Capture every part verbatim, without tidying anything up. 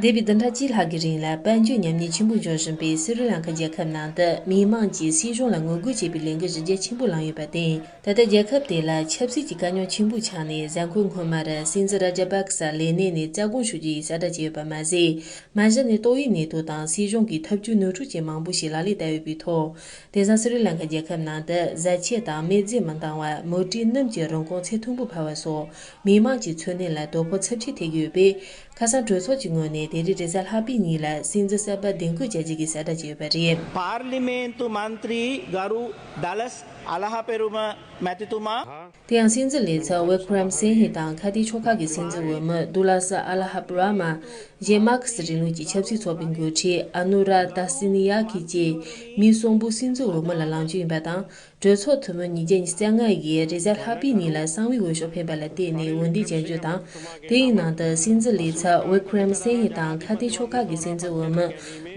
འདས་པའི་བདུན་ཕྲག་གཅིག་ལྷག་གི་རིང་ལ་དཔལ་འབྱོར་ཉམས་ཉེས་ཆེན་པོ་འབྱུང་བཞིན་པའི་སི་རི་ལང་ཀ་རྒྱལ་ཁབ་ནང་དུ་མི་མང་གིས་སྲིད་གཞུང་ལ་ངོ་རྒོལ་བྱེད་པའི་ལས་འགུལ་གཞི་རྒྱ་ཆེན་པོ་ལངས་ཡོད་པར་བརྟེན། ད་ལྟ་རྒྱལ་ཁབ་དེ་ལ་ཆབ་སྲིད་ཀྱི་དཀའ་རྙོག་ཆེན་པོ་ཆགས་ནས། གཟའ་འཁོར་སྔོན་མར་སྲིད་འཛིན་ར་ཇ་པག་ས་ལས་གནས་ནས་རྩ་དགོངས་ཞུ་རྒྱུ་ཡི་གསལ་བསྒྲགས་བྱས་ཡོད་པ་མ་ཟད། མ་གཞི་ནས་ཏོག་དབྱིབས་ནད་དུག་དང་སྲིད་གཞུང་གིས་ཐབས་ཇུས་ནོར་འཁྲུལ་ཅན་མང་པོ་ཞིག་ལག་ལེན་བསྟར་ཡོད་པའི་ཐོག་དེང་སང་སི་རི་ལང་ཀ་རྒྱལ་ཁབ་ནང་དུ་བཟའ་ཆས་དང་མི་རྫས་མི་འདང་བ། མུ་ཏིག་སྣུམ་གྱི་རིན་གོང་ཚད་མཐོན་པོ་འཕར་བ་སོགས་མི་མང་གི་འཚོ་གནས་ལ་དོ་ཕོག་ཚབས་ཆེ་ཐེབས་ཀྱི་ཡོད་པས། ཁ་སང་གྲོས་ཚོགས་ཀྱི་ངོས་ནས་དེ་རིང་རེས་གཟའ་ལྷག་པའི་ཉིན་ལ་སྲིད་འཛིན་གསར་པ་གདན་འཁོད་བྱ་རྒྱུ་གི་གསལ་བསྒྲགས་བྱས་ཡོད་པ་རེད། Parliamentu Mantri Garu Dallas Alahaperuma Matituma། དེ་ཡང་སྲིད་འཛིན་ལས་ཚབ་ཝི་ཀྲམ་སིང་ཧེ་དང་ཁ་གཏད་ཕྱོགས་ཁག་གི་སྲིད་འཛིན་འོས་མི་དུ་ལ་ས་ཨ་ལ་ཧ་པུ་ར་མ། གཞན་མར་ཁེ་སི་རིང་ལུགས་ཀྱི་ཆབ་སྲིད་ཚོགས་པའི་འགོ་ཁྲིད་ཨ་ནུ་ར་ཏ་སི་ནི་ཡ་ཁི་བཅས་མི་གསུམ་པོ་སྲིད་འཛིན་འོས་མི་ལ་ལངས་རྒྱུ་ཡིན་པ་དང་། གྲོས་ཚོགས་འཐུས་མི་ཉིས་བརྒྱ་ཉི་ཤུ་རྩ་ལྔ་ཡིས་རེས་གཟའ་ལྷག་པའི་ཉིན་ལ་གསང་བའི་འོས་ཤོག་འཕེན་པ་ལ་བརྟེན་ནས་འོས་འདེམས་བྱ་རྒྱུ་དང་། དེའི་ནང་དུ་སྲིད་འཛིན་ལས་ཚབ་ཝི་ཀྲམ་སིང་ཧེ་དང་ཁ་གཏད་ཕྱོགས་ཁག་གི་སྲིད་འཛིན་འོས་མི་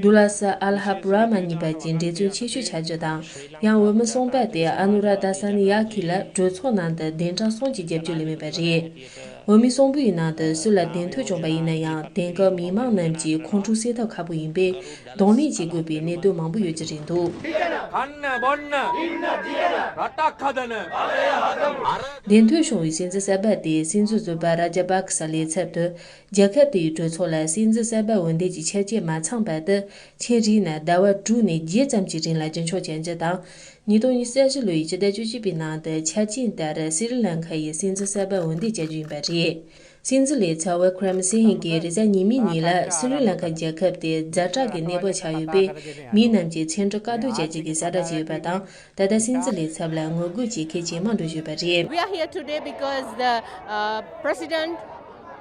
དུ་ལ་ས་ཨ་ལ་ཧ་པུ་ར་མ་གཉིས་བར་གྱི་འགྲན་རྩོད་ཆེ་ཤོས་ཆགས་རྒྱུ་དང་། ཡང་འོས་མི་གསུམ་པ་དེ་ཨ་ནུ་ར་ཏ་ས་ནི་ཡ་ཁི་ལ་གྲོས་ཚོགས་ནང་དུ་གདན་གྲངས་གསུམ་གྱི་རྒྱབ་སྐྱོར་ལེན་མེད་པ་རེད། འོས་མི་གསུམ་པོའི་ནང་དུ་སུ་ལ་གདན་ཐོབ་བྱུང་པ་ཡིན་ན་ཡང་། དེང་སྐབས་མི་མང་རྣམས་ཀྱིས་ཁོང་ཁྲོ་སེལ་ཐབས་ཁག་པོ་ཡིན་པས། གདོང་ལེན་བྱེད་དགོས་པའི་གནད་དོན་མང་པོ་ཡོད་ཀྱི་རེད་འདུག་ཁ་ན་བོ་ན་ར་ཏ་ཁ་ད་ན། གདན་ཐོབ་བྱུང་བའི་སྲིད་འཛིན་གསར་པ་དེས་སྲིད་འཛིན་ཟུར་པ་ར་ཇ་པག་ས་ལས་ཚབ་ཏུ། རྒྱལ་ཁབ་དེའི་གྲོས་ཚོགས་ལ་སྲིད་འཛིན་གསར་པ་འོས་འདེམས་ཀྱི་ཆ་རྐྱེན་མ་ཚང་བར་དུ། ཆེས་རིང་ན་ཟླ་བ་དྲུག་ནས་བརྒྱད་ཙམ་གྱི་རིང་ལ་རྒྱུན་འཁྱོངས་བྱ་རྒྱུ་དང་། ཉིས་སྟོང་ཉི་ཤུ་རྩ་བཞི་ལོའི་ཕྱི་ཟླ་བཅུ་གཅིག་པའི་ནང་དུ་ཆ་རྐྱེན་ལྟར་སི་རི་ལང་ཀ་ཡི་སྲིད་འཛིན་གསར་པ་འོས་འདེམས་བྱ་རྒྱུ་ཡིན་པ་རེད། སྲིད་འཛིན་ལས་ཚབ་ཝི་ཀྲམ་སིང་ཧེ་གིས་རེས་གཟའ་ཉི་མའི་ཉིན་ལ་སི་རི་ལང་ཀ་རྒྱལ་ཁབ་དེ་ཛ་དྲག་གི་གནས་བབ་ཆགས་ཡོད་པས། མི་རྣམས་ཀྱིས་ཚན་རིག་བཀག་སྡོམ་བྱ་རྒྱུ་གི་གསལ་བསྒྲགས་བྱས་ཡོད་པ་དང་། ད་ལྟ་སྲིད་འཛིན་ལས་ཚབ་ལ་ངོ་རྒོལ་བྱེད་མཁན་ཇེ་མང་འགྲོ་བཞིན་པ་རེད། We are here today because the uh, president,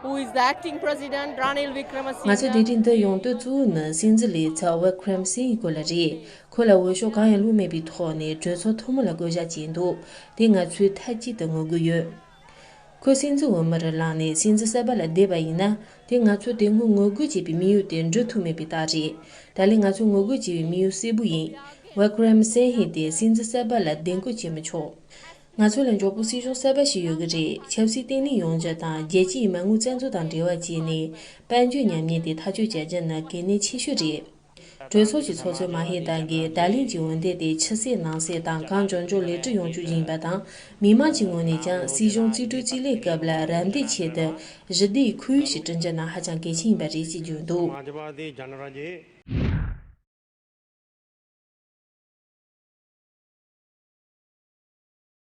who is the acting president, Ranil Wickremesinghe. ང་ཚོ་དེ་རིང་འདིར་ཡོང་དོན་གཙོ་བོ་ནི་སྲིད་འཛིན་ལས་ཚབ་ཝི་ཀྲམ་སིང་ཧེ་སྐོར་ལ་རེད། ཁོ་ལ་འོས་ཤོག་གང་ཡང་བླུགས་མེད་པའི་ཐོག་ནས་གྲོས་ཚོགས་ཐུན་མོང་ལ་བསྐོ་བཞག་བྱས་འདུག་དེ་ང་ཚོས་མཐའ་གཅིག་ཏུ་ངོ་རྒོལ་ཡོད། ཁོས་སྲིད་འཛིན་འོས་མི་རུ་ལངས་ནས་སྲིད་འཛིན་གསར་པ་ལ་བསྡད་པ་ཡིན་ན། དེ་ང་ཚོས་དེ་སྔོན་ངོ་རྒོལ་བྱས་པའི་དམིགས་ཡུལ་དེ་འགྲུབ་ཐུབ་མེད་པའི་རྟགས་རེད། ད་ལན་ང་ཚོས་ངོ་རྒོལ་བྱས་པའི་དམིགས་ཡུལ་གསལ་པོ་ཡིན། ཝི་ཀྲམ་སིང་ཧེ་དེ་སྲིད་འཛིན་གསར་པ་ལ་གདན་འཁོད་བྱེད་མི་ཆོག་ང་ཚོ་ལ་མགྱོགས་པོ་སྲིད་གཞུང་གསར་པ་ཞིག་ཡོད་ཀྱི་རེད། ཆབ་སྲིད་བརྟན་ལྷིང་ཡོང་རྒྱུ་དང་རྒྱལ་སྤྱིའི་མ་དངུལ་བཙན་འཛུལ་དང་འབྲེལ་བ་བྱས་ནས། དཔལ་འབྱོར་ཉམས་ཉེས་དེ་ཐག་གཅོད་བྱ་རྒྱུ་ནི་གལ་གནད་ཆེ་ཤོས་རེད། གྲོས་ཚོགས་ཀྱི་ཚོགས་གཙོ་མ་ཧེ་ཏཱ་གིས་ད་ལན་གྱི་འོས་འདེམས་དེ་ཕྱི་གསལ་ནང་གསལ་དང་གང་མགྱོགས་མགྱོགས་ལེགས་གྲུབ་ཡོང་རྒྱུ་ཡིན་པ་དང་། མི་མང་གི་ངོས་ནས་ཀྱང་སྲིད་གཞུང་རྩིས་སྤྲོད་རྩིས་ལེན་སྐབས་ལ་རམ་འདེགས་ཆེད་དུ་གཞི་བདེའི་ཁོར་ཡུག་ཞིག་བསྐྲུན་རྒྱུ་ནི་ཧ་ཅང་གལ་ཆེན་ཡིན་པ་རེད་ཅེས་བརྗོད་འདུག